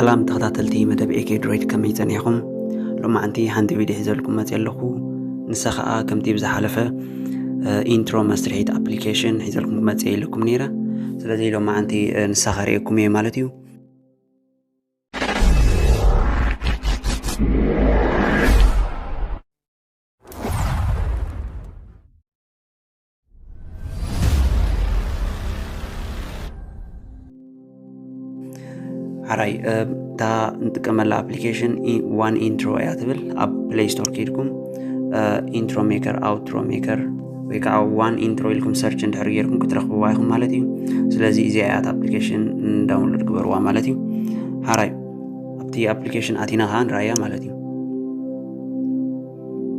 ሰላም ተኸታተልቲ መደብ ኤኬ ድሮይድ፣ ከመይ ጸኒሕኹም? ሎማዓንቲ ሓንቲ ቪድዮ ሒዘልኩም መጽእ ኣለኹ። ንሳ ኸኣ ከምቲ ብዝሓለፈ ኢንትሮ መስርሒት ኣፕሊኬሽን ሒዘልኩም ክመጽእ ኢለኩም ነይረ። ስለዚ ሎማዓንቲ ንሳ ከርእየኩም እየ ማለት እዩ። ሓራይ እታ እንጥቀመላ ኣፕሊኬሽን ዋን ኢንትሮ እያ ትብል። ኣብ ፕሌይ ስቶር ከይድኩም ኢንትሮ ሜከር፣ ኣውትሮ ሜከር ወይ ከዓ ዋን ኢንትሮ ኢልኩም ሰርች እንድሕር ጌርኩም ክትረኽብዋ ኢኹም ማለት እዩ። ስለዚ እዚኣ እያ እታ ኣፕሊኬሽን ዳውንሎድ ግበርዋ ማለት እዩ። ሓራይ ኣብቲ ኣፕሊኬሽን ኣቲና ከዓ ንረኣያ ማለት እዩ።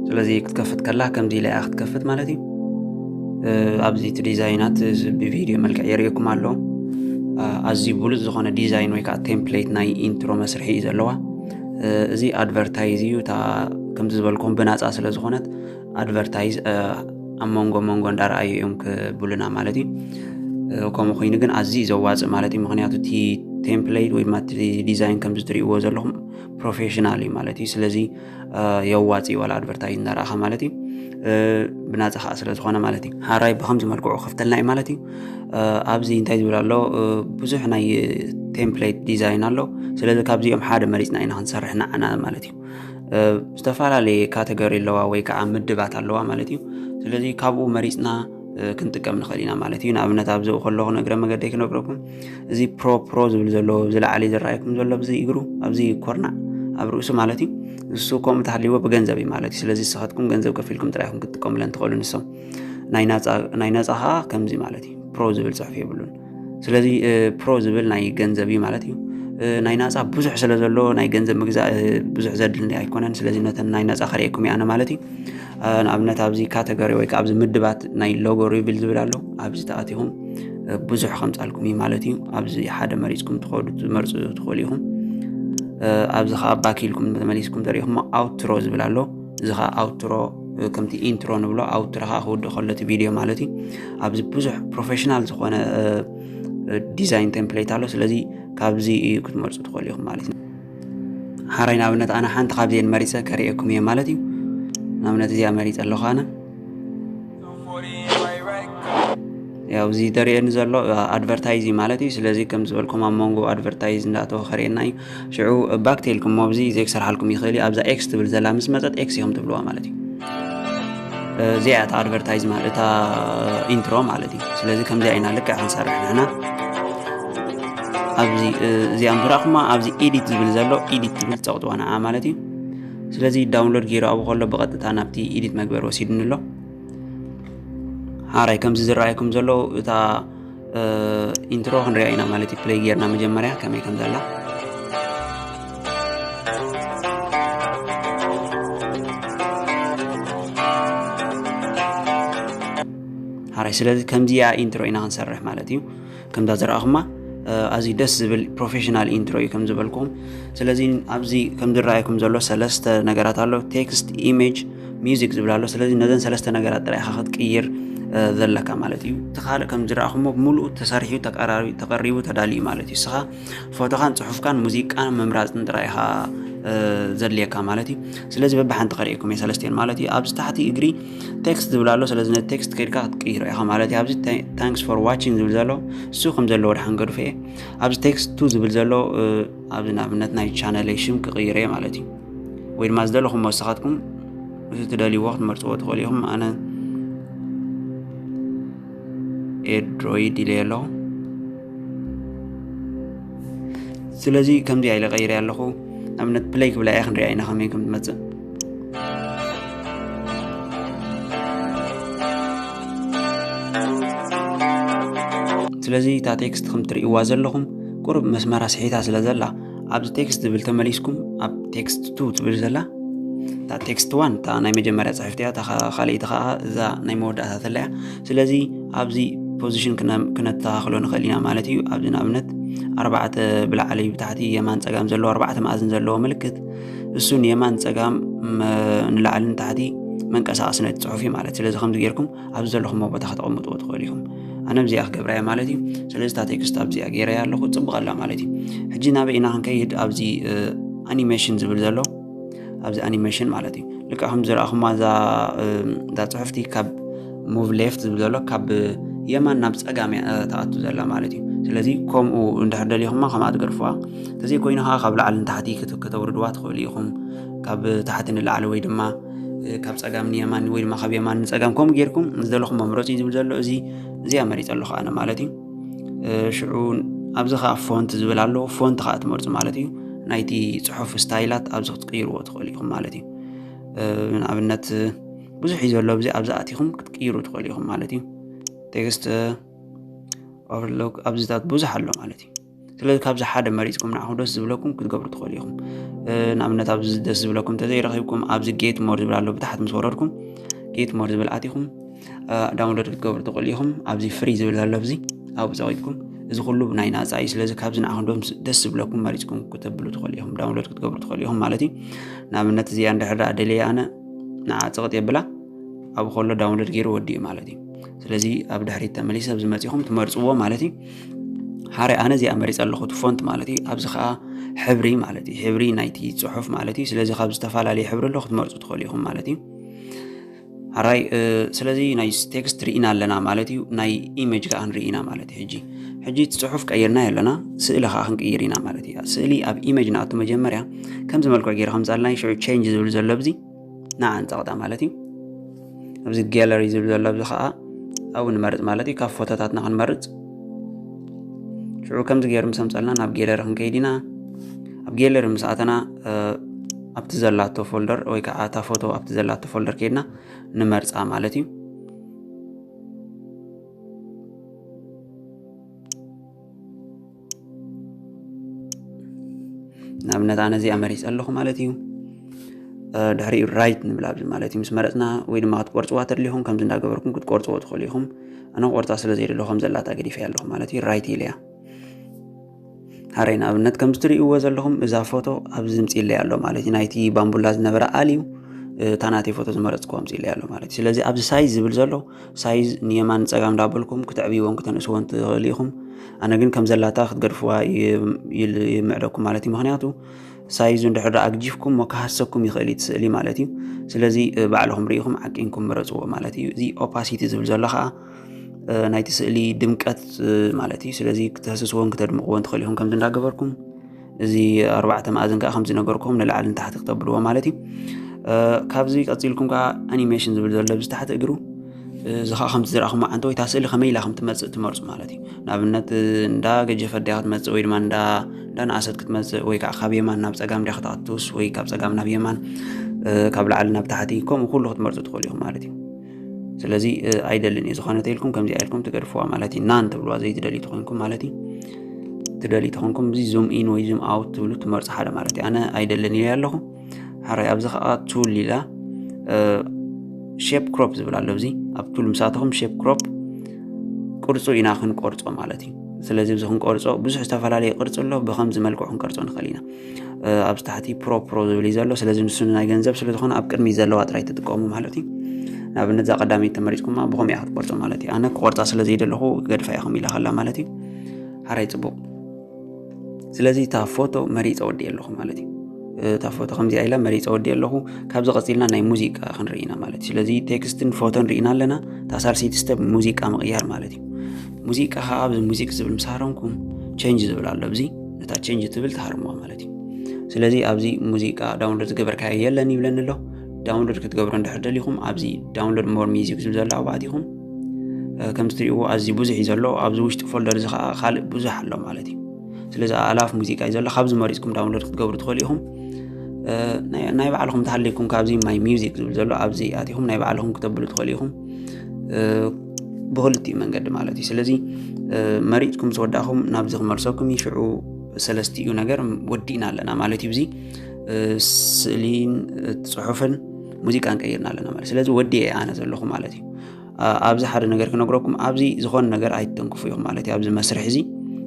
ስለዚ ክትከፍት ከላ ከምዚ ኢላ እያ ክትከፍት ማለት እዩ። ኣብዚ እቲ ዲዛይናት ብቪድዮ መልክዕ የርእየኩም ኣሎ። ኣዝዩ ብሉፅ ዝኾነ ዲዛይን ወይ ከዓ ቴምፕሌት ናይ ኢንትሮ መስርሒ እዩ ዘለዋ። እዚ ኣድቨርታይዝ እዩ። እታ ከምዚ ዝበልኩም ብናፃ ስለ ዝኾነት ኣድቨርታይዝ ኣብ መንጎ መንጎ እንዳረኣዩ እዮም ክብሉና ማለት እዩ። ከምኡ ኮይኑ ግን ኣዝዩ ዘዋፅእ ማለት እዩ። ምክንያቱ እቲ ቴምፕሌት ወይ ድማ እቲ ዲዛይን ከምዚ ትርእይዎ ዘለኹም ፕሮፌሽናል እዩ ማለት እዩ። ስለዚ የዋፂ ዋላ ኣድቨርታይዝ እንዳረኣኻ ማለት እዩ። ብናፃ ከዓ ስለ ዝኾነ ማለት እዩ። ሓራይ ብከምዚ መልክዑ ከፍተልና እዩ ማለት እዩ። ኣብዚ እንታይ ዝብል ኣሎ? ብዙሕ ናይ ቴምፕሌት ዲዛይን ኣሎ። ስለዚ ካብዚኦም ሓደ መሪፅና ኢና ክንሰርሕ ንዓና ማለት እዩ። ዝተፈላለየ ካተጎሪ ኣለዋ ወይ ከዓ ምድባት ኣለዋ ማለት እዩ። ስለዚ ካብኡ መሪፅና ክንጥቀም ንኽእል ኢና ማለት እዩ። ንኣብነት ኣብዚ ከለኹ ንእግረ መገደይ ክነግረኩም፣ እዚ ፕሮ ፕሮ ዝብል ዘሎ ኣብዚ ላዕሊ ዝረኣየኩም ዘሎ ኣብዚ እግሩ ኣብዚ ኮርናዕ ኣብ ርእሱ ማለት እዩ። እሱ ከምኡ ተሃልይዎ ብገንዘብ እዩ ማለት እዩ። ስለዚ ንስኻትኩም ገንዘብ ከፊልኩም ጥራይ ኢኹም ክትጥቀሙለን ትኽእሉ ንሶም። ናይ ናፃ ከዓ ከምዚ ማለት እዩ። ፕሮ ዝብል ፅሑፍ የብሉን። ስለዚ ፕሮ ዝብል ናይ ገንዘብ እዩ ማለት እዩ። ናይ ናፃ ብዙሕ ስለ ዘሎ ናይ ገንዘብ ምግዛእ ብዙሕ ዘድልኒ ኣይኮነን። ስለዚ ነተን ናይ ናፃ ከርእየኩም እየ ኣነ ማለት እዩ። ንኣብነት ኣብዚ ካተጎሪ ወይ ከዓ ኣብዚ ምድባት ናይ ሎጎ ሪቪል ዝብል ኣሎ። ኣብዚ ተኣቲኹም ብዙሕ ከምፃልኩም እዩ ማለት እዩ። ኣብዚ ሓደ መሪፅኩም ትኸዱ ትመርፁ ትኽእሉ ኢኹም። ኣብዚ ከዓ ባክ ኢልኩም ተመሊስኩም ተሪኢኹም ኣውትሮ ዝብል ኣሎ። እዚ ከዓ ኣውትሮ ከምቲ ኢንትሮ ንብሎ ኣውትሮ ከዓ ክውድእ ከሎ እቲ ቪድዮ ማለት እዩ። ኣብዚ ብዙሕ ፕሮፌሽናል ዝኾነ ዲዛይን ቴምፕሌት ኣሎ። ስለዚ ካብዚ እዩ ክትመርፁ ትኽእሉ ኢኹም ማለት እዩ። ሓራይ ንኣብነት ኣነ ሓንቲ ካብዚአን መሪፀ ከርእየኩም እየ ማለት እዩ። ንኣብነት እዚኣ መሪፀ ኣለኹ ኣነ። ያው እዚ ተርእየኒ ዘሎ ኣድቨርታይዝ እዩ ማለት እዩ። ስለዚ ከም ዝበልኩም ኣብ መንጎ ኣድቨርታይዝ እንዳእተወ ከርእየና እዩ። ሽዑ ባክ ተልኩም ኣብዚ ዘይክሰርሓልኩም ይኽእል እዩ። ኣብዛ ኤክስ ትብል ዘላ ምስ መፀት ኤክስ ኢኹም ትብልዋ ማለት እዩ። እዚኣ እታ ኣድቨርታይዝ ማለት እታ ኢንትሮ ማለት እዩ። ስለዚ ከምዚኣ ኢና ልክዕ ክንሰርሕ ንሕና። ኣብዚ እዚኣ ዝረእኹማ ኣብዚ ኤዲት ዝብል ዘሎ ኤዲት ትብል ፀቕጥዋ ንዓ ማለት እዩ። ስለዚ ዳውንሎድ ገይሩ ኣብኡ ከሎ ብቐጥታ ናብቲ ኤዲት መግበር ወሲድኒ ኣሎ። ሓራይ ከምዚ ዝረኣየኩም ዘሎ እታ ኢንትሮ ክንሪኣ ኢና ማለት እዩ። ፕሌይ ጌርና መጀመርያ ከመይ ከም ዘላ ሓራይ። ስለዚ ከምዚኣ ኢንትሮ ኢና ክንሰርሕ ማለት እዩ። ከምዛ ዝረኣኹማ ኣዝዩ ደስ ዝብል ፕሮፌሽናል ኢንትሮ እዩ ከም ዝበልኩም። ስለዚ ኣብዚ ከም ዝረኣየኩም ዘሎ ሰለስተ ነገራት ኣሎ፣ ቴክስት፣ ኢሜጅ፣ ሚውዚክ ዝብል ኣሎ። ስለዚ ነዘን ሰለስተ ነገራት ጥራይ ኢኻ ክትቅይር ዘለካ ማለት እዩ። እቲ ካልእ ከም ዝረኣኹሞ ብምሉኡ ተሰሪሑ ተቀራሪ- ተቀሪቡ ተዳልዩ ማለት እዩ። ንስኻ ፎቶኻን ፅሑፍካን ሙዚቃን ምምራፅን ጥራይ ኢኻ ዘድልየካ ማለት እዩ። ስለዚ በብሓንቲ ከርእየኩም እየ ሰለስቲኤን ማለት እዩ። ኣብዚ ታሕቲ እግሪ ቴክስት ዝብል ኣሎ። ስለዚ ነቲ ቴክስት ከይድካ ክትቅይሮ ኢኻ ማለት እዩ። ኣብዚ ታንክስ ፎር ዋቺንግ ዝብል ዘሎ እሱ ከም ዘለዎ ድሓን ገድፎ እየ። ኣብዚ ቴክስት ቱ ዝብል ዘሎ ኣብዚ ንኣብነት ናይ ቻነለይ ሽም ክቕይር እየ ማለት እዩ። ወይ ድማ ዝደለኹም ወሰኻትኩም እዚ ትደልይዎ ክትመርፅዎ ትኽእሉ ኢኹም። ኣነ ኤድሮይድ ኢለ ኣለኹ። ስለዚ ከምዚ ኢለ ቀይረ ኣለኹ። ንኣብነት ፕለይ ክብላ እየ፣ ክንሪኣ ኢና ከመይ ከም ትመፅእ። ስለዚ እታ ቴክስት ከም ትርእይዋ ዘለኹም ቁሩብ መስመራ ስሒታ ስለ ዘላ ኣብዚ ቴክስት ዝብል ተመሊስኩም ኣብ ቴክስት ቱ ትብል ዘላ እታ ቴክስት ዋን እታ ናይ መጀመርያ ፅሕፍቲ እያ። እታ ካልኣይቲ ከዓ እዛ ናይ መወዳእታ ተላ እያ። ስለዚ ኣብዚ ፖዚሽን ክነተኻኽሎ ንኽእል ኢና ማለት እዩ። ኣብዚ ንኣብነት ኣርባዕተ ብላዕሊ ብታሕቲ የማን ፀጋም ዘለዎ ኣርባዕተ መኣዝን ዘለዎ ምልክት እሱን የማን ፀጋም ንላዕልን ታሕቲ መንቀሳቐሲ ነቲ ፅሑፍ እዩ ማለት። ስለዚ ከምዚ ጌርኩም ኣብዚ ዘለኹምዎ ቦታ ከተቐምጥዎ ትኽእሉ ኢኹም። ኣነ ኣብዚኣ ክገብራ እየ ማለት እዩ። ስለዚ እታ ቴክስት ኣብዚኣ ገይረያ ኣለኹ፣ ጽቡቕ ኣላ ማለት እዩ። ሕጂ ናበይ ኢና ክንከይድ? ኣብዚ ኣኒሜሽን ዝብል ዘሎ፣ ኣብዚ ኣኒሜሽን ማለት እዩ። ልክዕ ከም ዝረኣኹማ እዛ እዛ ጽሑፍቲ ካብ ሙቭ ሌፍት ዝብል ዘሎ ካብ የማን ናብ ጸጋም እያ ትኣቱ ዘላ ማለት እዩ። ስለዚ ከምኡ እንድሕር ደሊኹማ ከምኣ ትገድፍዋ። እንተዘይኮይኑ ከዓ ካብ ላዕሊ ንታሕቲ ክት- ከተውርድዋ ትኽእሉ ኢኹም። ካብ ታሕቲ ንላዕሊ ወይ ድማ ካብ ጸጋም ንየማን ወይ ድማ ካብ የማን ንጸጋም ከምኡ ጌርኩም ዝደለኹሞ ምረጹ እዩ ዝብል ዘሎ። እዚ እዚኣ መሪጸ ኣለኹ ኣነ ማለት እዩ። ሽዑ ኣብዚ ከዓ ፎንት ዝብል ኣሎ። ፎንት ከዓ ትመርጹ ማለት እዩ። ናይቲ ጽሑፍ ስታይላት ኣብዚ ክትቅይርዎ ትኽእሉ ኢኹም ማለት እዩ። ንኣብነት ብዙሕ እዩ ዘሎ፣ ኣብዚ ኣብዚ ኣቲኹም ክትቅይሩ ትኽእሉ ኢኹም ማለት እዩ። ቴክስት ኦቨርሎክ ኣብዚታት ብዙሕ ኣሎ ማለት እዩ። ስለዚ ካብዚ ሓደ መሪፅኩም ንዓኹም ደስ ዝብለኩም ክትገብሩ ትኽእሉ ኢኹም። ንኣብነት ኣብዚ ደስ ዝብለኩም እንተዘይረኺብኩም ኣብዚ ጌት ሞር ዝብል ኣሎ፣ ብታሕት ምስ ወረድኩም ጌት ሞር ዝብል ኣቲኹም ዳውንሎድ ክትገብሩ ትኽእሉ ኢኹም። ኣብዚ ፍሪ ዝብል ዘሎ ኣብዚ ኣብኡ ፀቂጥኩም፣ እዚ ኩሉ ናይ ናፃ እዩ። ስለዚ ካብዚ ንዓኹም ደስ ዝብለኩም መሪፅኩም ክተብሉ ትኽእሉ ኢኹም፣ ዳውንሎድ ክትገብሩ ትኽእሉ ኢኹም ማለት እዩ። ንኣብነት እዚኣ እንድሕር ደኣ ደልየ ኣነ ንዓ ፅቕጥ የብላ ኣብ ከሎ ዳውንሎድ ገይሩ ወዲኡ ማለት እዩ። ስለዚ ኣብ ድሕሪት ተመሊሰ ኣብዚ መፂኹም ትመርፅዎ ማለት እዩ። ሓረ ኣነ እዚኣ መሪፀ ኣለኹ እቲ ፎንት ማለት እዩ። ኣብዚ ከዓ ሕብሪ ማለት እዩ፣ ሕብሪ ናይቲ ፅሑፍ ማለት እዩ። ስለዚ ካብ ዝተፈላለዩ ሕብሪ ኣሎ ክትመርፁ ትኽእሉ ኢኹም ማለት እዩ። ሓራይ ስለዚ ናይ ቴክስት ርኢና ኣለና ማለት እዩ። ናይ ኢሜጅ ከዓ ንርኢ ኢና ማለት እዩ። ሕጂ ሕጂ እቲ ፅሑፍ ቀይርና ኣለና፣ ስእሊ ከዓ ክንቅይር ኢና ማለት እዩ። ስእሊ ኣብ ኢሜጅ ንኣቱ መጀመርያ ከምዚ መልክዕ ገይረ ከምፃልና ሽዑ ቼንጅ ዝብል ዘሎ ኣብዚ ንዓ ንፀቕጣ ማለት እዩ። ኣብዚ ጋለሪ ዝብል ዘሎ ኣብዚ ከዓ ኣብኡ ንመርፅ ማለት እዩ። ካብ ፎቶታትና ክንመርፅ ሽዑ ከምዚ ገይሩ ምስ ኣምፀልና ናብ ጌለሪ ክንከይድ ኢና። ኣብ ጌለሪ ምስ ኣተና ኣብቲ ዘላቶ ፎልደር ወይ ከዓ እታ ፎቶ ኣብቲ ዘላቶ ፎልደር ከይድና ንመርፃ ማለት እዩ። ንኣብነት ኣነ እዚኣ መሪፀ ኣለኹ ማለት እዩ። ድሕሪኡ ራይት ንብል ኣብዚ ማለት እዩ። ምስ መረፅና ወይ ድማ ክትቆርፅዋ ተድሊኹም ከምዚ እንዳገበርኩም ክትቆርፅዎ ትኽእሉ ኢኹም። ኣነ ቆርፃ ስለ ዘይደለኹ ከም ዘላታ ገዲፈ ኣለኹ ማለት እዩ። ራይት ኢለያ። ሓረይ ንኣብነት ከምዚ ትርእይዎ ዘለኹም እዛ ፎቶ ኣብዚ ዝምፅእለይ ኣሎ ማለት እዩ። ናይቲ ባምቡላ ዝነበረ ኣልዩ እታ ናተይ ፎቶ ዝመረፅኩ ኣምፅእለይ ኣሎ ማለት እዩ። ስለዚ ኣብዚ ሳይዝ ዝብል ዘሎ ሳይዝ ንየማን ጸጋም እንዳበልኩም ክትዕብይዎን ክተንእስዎን ትኽእሉ ኢኹም። ኣነ ግን ከም ዘላታ ክትገድፍዋ ይምዕደኩም ማለት እዩ። ምኽንያቱ ሳይዙ እንድሕር ደኣ ኣግጂፍኩም እሞ ክሃሰኩም ይኽእል እዩ እቲ ስእሊ ማለት እዩ። ስለዚ ባዕልኹም ርኢኹም ዓቂንኩም ምረጽዎ ማለት እዩ። እዚ ኦፓሲቲ ዝብል ዘሎ ከዓ ናይቲ ስእሊ ድምቀት ማለት እዩ። ስለዚ ክተህስስዎን ክተድምቕዎን ትኽእሉ ኢኹም ከምዚ እንዳገበርኩም። እዚ ኣርባዕተ መኣዝን ከዓ ከምዚ ነገርኩም ንላዕሊ ንታሕቲ ክተብልዎ ማለት እዩ። ካብዚ ቀፂልኩም ከዓ ኣኒሜሽን ዝብል ዘሎ ኣብዚ ታሕቲ እግሩ እዚ ከዓ ከምቲ ዝረኣኹሞ ዓንተወይ እታ ስእሊ ከመይ ኢላ ከም ትመፅእ ትመርፁ ማለት እዩ። ንኣብነት እንዳ ገጀፈት ድያ ክትመፅእ ወይ ድማ እንዳ እንዳ ንኣሰት ክትመፅእ ወይ ከዓ ካብ የማን ናብ ፀጋም ድያ ክትኣቱስ ወይ ካብ ፀጋም ናብ የማን ካብ ላዕሊ ናብ ታሕቲ ከምኡ ኩሉ ክትመርፁ ትኽእሉ ኢኹም ማለት እዩ። ስለዚ ኣይደልን እዩ ዝኾነ ተይልኩም ከምዚኣ ኢልኩም ትገድፍዋ ማለት እዩ። ናን ትብልዋ ዘይትደልዩ ተኾይንኩም ማለት እዩ። ትደልዩ ተኾንኩም እዚ ዙም ኢን ወይ ዙም ኣውት ትብሉ ትመርፁ ሓደ ማለት እዩ። ኣነ ኣይደልን ኢለ ኣለኹ። ሓራይ ኣብዚ ከዓ ቱል ኢላ ሼፕ ክሮፕ ዝብል ኣሎ። እዚ ኣብ ቱል ምሳተኹም ሼፕ ክሮፕ ቅርፁ ኢና ክንቆርፆ ማለት እዩ። ስለዚ እዚ ክንቆርፆ ብዙሕ ዝተፈላለየ ቅርፂ ኣሎ። ብከምዚ መልክዑ ክንቀርፆ ንኽእል ኢና። ኣብዚ ታሕቲ ፕሮ ፕሮ ዝብል እዩ ዘሎ። ስለዚ ንሱ ናይ ገንዘብ ስለዝኾነ ኣብ ቅድሚ ዘለዋ ጥራይ ትጥቀሙ ማለት እዩ። ንኣብነት እዛ ቀዳመይቲ ተመሪፅኩማ ብኸምኡ እያ ክትቆርፆ ማለት እዩ። ኣነ ክቆርፃ ስለ ዘይደለኹ ገድፋ እያ ከም ኢላ ከላ ማለት እዩ። ሓራይ ፅቡቕ። ስለዚ እታ ፎቶ መሪፀ ወዲእ ኣለኹ ማለት እዩ። እታ ፎቶ ከምዚኣ ኢላ መሪፀ ወዲእ ኣለኹ። ካብዚ ቀፂልና ናይ ሙዚቃ ክንርኢ ኢና ማለት እዩ። ስለዚ ቴክስትን ፎቶን ርኢና ኣለና። እታ ሳልሰይቲ ስተፕ ሙዚቃ ምቕያር ማለት እዩ። ሙዚቃ ከዓ ኣብዚ ሙዚክ ዝብል ምስ ሃረምኩም ቼንጅ ዝብል ኣሎ። ኣብዚ ነታ ቼንጅ ትብል ትሃርምዋ ማለት እዩ። ስለዚ ኣብዚ ሙዚቃ ዳውንሎድ ዝገበርካዮ የለን ይብለኒ ኣሎ። ዳውንሎድ ክትገብሮ እንድሕር ደሊኹም ኣብዚ ዳውንሎድ ሞር ሚዚክ ዝብል ዘሎ ኣብኡ ኣቲኹም ከምዚ ትሪእዎ ኣዝዩ ብዙሕ እዩ ዘሎ። ኣብዚ ውሽጢ ፎልደር እዚ ከዓ ካልእ ብዙሕ ኣሎ ማለት እዩ። ስለዚ ኣእላፍ ሙዚቃ እዩ ዘሎ። ካብዚ መሪፅኩም ዳውንሎድ ክትገብሩ ትኽእሉ ኢኹም። ናይ ባዕልኹም ተሃለይኩም ካብዚ ማይ ሚውዚክ ዝብል ዘሎ ኣብዚ ኣቲኹም ናይ ባዕልኹም ክተብሉ ትኽእሉ ኢኹም። ብክልቲኡ መንገዲ ማለት እዩ። ስለዚ መሪፅኩም ምስ ወዳእኹም ናብዚ ክመልሰኩም እዩ። ሽዑ ሰለስቲኡ ነገር ወዲእና ኣለና ማለት እዩ። እዚ ስእሊን ጽሑፍን ሙዚቃን ቀይርና ኣለና ማለት። ስለዚ ወዲኤ ኣነ ዘለኹ ማለት እዩ። ኣብዚ ሓደ ነገር ክነግረኩም፣ ኣብዚ ዝኾነ ነገር ኣይትተንክፉ ኢኹም ማለት እዩ። ኣብዚ መስርሕ እዚ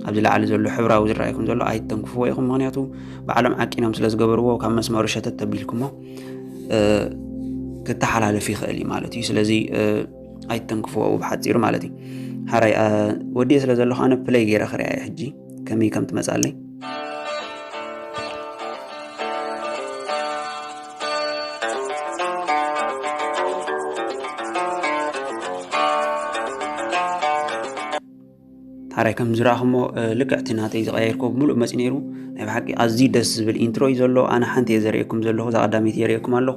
ኣብዚ ላዕሊ ዘሎ ሕብራዊ ዝረኣየኩም ዘሎ ኣይትተንክፍዎ ኢኹም። ምኽንያቱ ባዕሎም ዓቂኖም ስለ ዝገበርዎ ካብ መስመሩ ሸተት ተቢልኩሞ ክተሓላለፍ ይኽእል እዩ ማለት እዩ። ስለዚ ኣይትተንክፍዎ ብሓፂሩ ማለት እዩ። ሓራይ ወዲየ ስለ ዘለኹ ኣነ ፕለይ ገይረ ክሪኣ እየ ሕጂ ከመይ ከም ትመፃለይ። ሓራይ ከም ዝረኣኹሞ ልክዕቲ ናተይ ዝቀየርኮ ብምሉእ መፂ ነይሩ። ናይ ብሓቂ ኣዝዩ ደስ ዝብል ኢንትሮ እዩ ዘሎ። ኣነ ሓንቲ እየ ዘርእየኩም ዘለኹ፣ እዛ ቀዳመይቲ የርእየኩም ኣለኹ።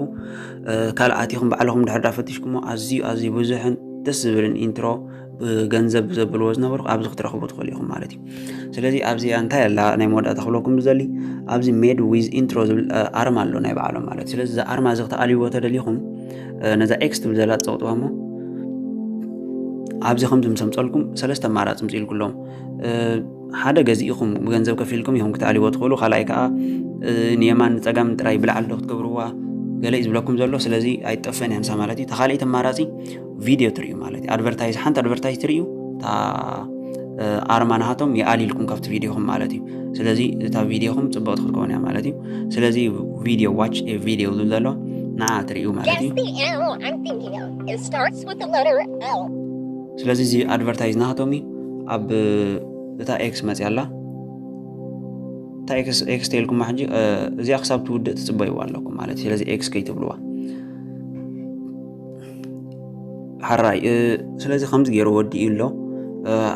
ካልኣቲኹም ባዕልኹም ድሕር ዳፈትሽኩሞ ኣዝዩ ኣዝዩ ብዙሕን ደስ ዝብልን ኢንትሮ ብገንዘብ ዘብልዎ ዝነበሩ ኣብዚ ክትረኽቡ ትኽእሉ ኢኹም ማለት እዩ። ስለዚ ኣብዚ እንታይ ኣላ ናይ መወዳእታ ክብለኩም ብዘሊ ኣብዚ ሜድ ዊዝ ኢንትሮ ዝብል ኣርማ ኣሎ ናይ ባዕሎም ማለት። ስለዚ እዚ ኣርማ እዚ ክትኣልይዎ ተደሊኹም ነዛ ኤክስ ትብል ዘላ ትፀቕጥዋ እሞ ኣብዚ ከምዚ ምስ ኣምፀልኩም ሰለስተ ኣማራፂ ምፅኢልኩ ኣለዎም። ሓደ ገዚእኹም ብገንዘብ ከፊልኩም ኢኹም ክትኣልይዎ ትኽእሉ። ካልኣይ ከዓ ንየማን ንፀጋም ጥራይ ብላዕሊ ዶ ክትገብርዋ ገለ እዩ ዝብለኩም ዘሎ። ስለዚ ኣይጠፍእን እያ ንሳ ማለት እዩ። ተኻልኢት ኣማራፂ ቪድዮ ትርእዩ ማለት እዩ። ኣድቨርታይዝ ሓንቲ ኣድቨርታይዝ ትርእዩ እታ ኣርማ ናሃቶም ይኣልይልኩም ካብቲ ቪድዮኹም ማለት እዩ። ስለዚ እታ ቪድዮኹም ፅብቕቲ ክትከውን እያ ማለት እዩ። ስለዚ ቪድዮ ዋች ቪድዮ ዝብል ዘሎ ንዓ ትርእዩ ማለት እዩ። ስለዚ እዚ ኣድቨርታይዝ ናሃቶም እዩ። ኣብ እታ ኤክስ መፅያ ኣላ። እታ ኤክስ ኤክስ ተልኩማ ሕጂ እዚኣ ክሳብ ትውድእ ትፅበይዋ ኣለኩም ማለት እዩ። ስለዚ ኤክስ ከይትብልዋ ሓራይ። ስለዚ ከምዚ ገይሩ ወዲኡ ኣሎ።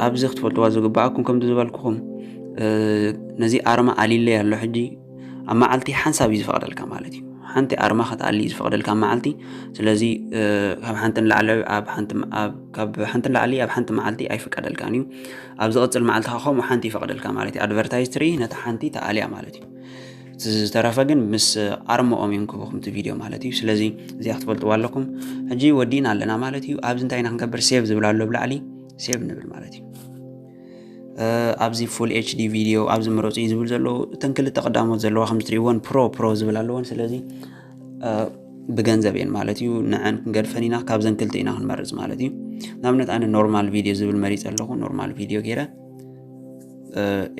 ኣብዚ ክትፈልጥዋ ዝግበኣኩም ከምዚ ዝበልኩኹም ነዚ ኣርማ ኣሊለይ ኣሎ። ሕጂ ኣብ መዓልቲ ሓንሳብ እዩ ዝፈቕደልካ ማለት እዩ። ሓንቲ ኣርማ ክትኣሊ እዩ ዝፈቕደልካ ኣብ መዓልቲ። ስለዚ ካብ ሓንቲ ንላዕሊ ኣብ ሓንቲ ካብ ሓንቲ ንላዕሊ ኣብ ሓንቲ መዓልቲ ኣይፍቀደልካን እዩ። ኣብ ዝቕፅል መዓልትኻ ከምኡ ሓንቲ ይፈቕደልካ ማለት እዩ። ኣድቨርታይዝ ትርኢ ነታ ሓንቲ ተኣልያ ማለት እዩ። ዝተረፈ ግን ምስ ኣርምኦም እዮም ክህቡኹም እቲ ቪድዮ ማለት እዩ። ስለዚ እዚኣ ክትፈልጥዋ ኣለኩም። ሕጂ ወዲእና ኣለና ማለት እዩ። ኣብዚ እንታይ ኢና ክንገብር? ሴቭ ዝብል ኣሎ ብላዕሊ፣ ሴቭ ንብል ማለት እዩ። ኣብዚ ፉል ኤችዲ ቪድዮ ኣብዚ ምረፁ እዩ ዝብል ዘሎ። እተን ክልተ ቀዳሞት ዘለዋ ከም ትሪእዎን ፕሮ ፕሮ ዝብል ኣለዎን። ስለዚ ብገንዘብ እየን ማለት እዩ። ንዐን ክንገድፈን ኢና። ካብዘን ክልተ ኢና ክንመርፅ ማለት እዩ። ንኣብነት ኣነ ኖርማል ቪድዮ ዝብል መሪፀ ኣለኹ። ኖርማል ቪድዮ ገይረ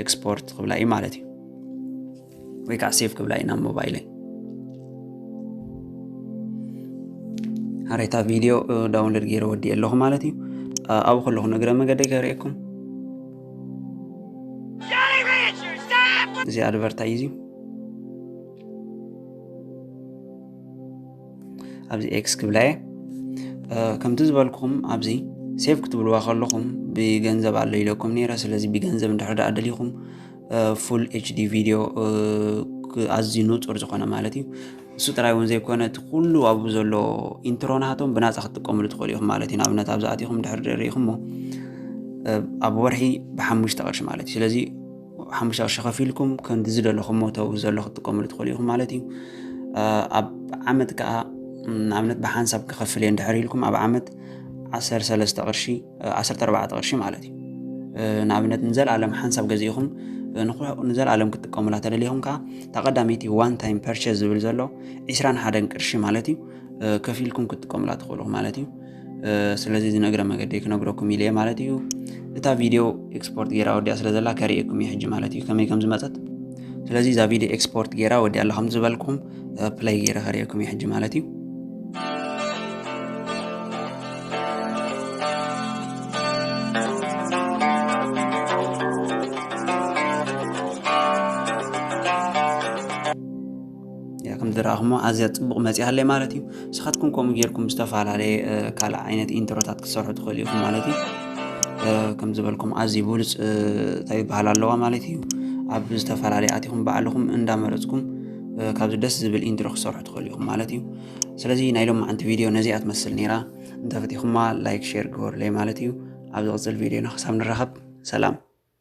ኤክስፖርት ክብላ እዩ ማለት እዩ። ወይ ከዓ ሴቭ ክብላ እዩ ናብ ሞባይለይ። ሓራይ እታ ቪድዮ ዳውንሎድ ገይረ ወዲእ ኣለኹ ማለት እዩ። ኣብኡ ከለኹ ንእግረ መገደይ ከርእየኩም። እዚ ኣድቨርታይዝ እዩ። ኣብዚ ኤክስ ክብላ እየ። ከምቲ ዝበልኩኹም ኣብዚ ሴቭ ክትብልዋ ከለኹም ብገንዘብ ኣሎ ኢለኩም ነይረ። ስለዚ ብገንዘብ እንድሕር ደኣ ደሊኹም ፉል ኤችዲ ቪድዮ ኣዝዩ ንፁር ዝኾነ ማለት እዩ። እሱ ጥራይ እውን ዘይኮነ እቲ ኩሉ ኣብኡ ዘሎ ኢንትሮ ናቶም ብናፃ ክትጥቀምሉ ትኽእሉ ኢኹም ማለት እዩ። ንኣብነት ኣብዚ ኣቲኹም ድሕር ሪኢኹሞ ኣብ ወርሒ ብሓሙሽተ ቅርሺ ማለት እዩ። ስለዚ ሓሙሽተ ቅርሺ ከፊልኩም ከምቲ ዝደለኹሞ ተው ዘሎ ክትጥቀምሉ ትኽእሉ ኢኹም ማለት እዩ። ኣብ ዓመት ከዓ ንኣብነት ብሓንሳብ ክኸፍል እየ እንድሕር ኢልኩም ኣብ ዓመት ዓሰርተ ሰለስተ ቅርሺ ዓሰርተ ኣርባዕተ ቅርሺ ማለት እዩ። ንኣብነት ንዘለኣለም ሓንሳብ ገዚእኹም ንዘለኣለም ክትጥቀሙላ ተደሊኹም ከዓ እታ ቀዳመይቲ ዋን ታይም ፐርቸስ ዝብል ዘሎ ዕስራን ሓደን ቅርሺ ማለት እዩ። ከፊልኩም ክትጥቀሙላ ትኽእሉ ማለት እዩ። ስለዚ እዚ ንእግረ መገዲ ክነግረኩም ኢለ እየ ማለት እዩ። እታ ቪድዮ ኤክስፖርት ገይራ ወዲያ ስለ ዘላ ከርእየኩም እየ ሕጂ ማለት እዩ ከመይ ከም ዝመፀት። ስለዚ እዛ ቪድዮ ኤክስፖርት ገይራ ወዲያ ኣላ ከም ዝበልኩም ፕለይ ገይረ ከርእየኩም እየ ሕጂ ማለት እዩ። ያ ከም ዝረኣኹሞ ኣዝያ ፅቡቕ መፂኣለይ ማለት እዩ። ንስኻትኩም ከምኡ ጌርኩም ዝተፈላለየ ካልእ ዓይነት ኢንትሮታት ክትሰርሑ ትኽእሉ ኢኹም ማለት እዩ። ከም ዝበልኩም ኣዝዩ ብሉፅ እንታይ ይበሃል ኣለዋ ማለት እዩ። ኣብ ዝተፈላለየ ኣቲኹም ባዕልኹም እንዳመረፅኩም ካብዚ ደስ ዝብል ኢንትሮ ክትሰርሑ ትኽእሉ ኢኹም ማለት እዩ። ስለዚ ናይ ሎማዓንቲ ቪድዮ ነዚኣ ትመስል ነይራ። እንተፈቲኹማ ላይክ ሼር ግበሩለይ ማለት እዩ። ኣብ ዝቕፅል ቪድዮና ክሳብ ንራኸብ ሰላም።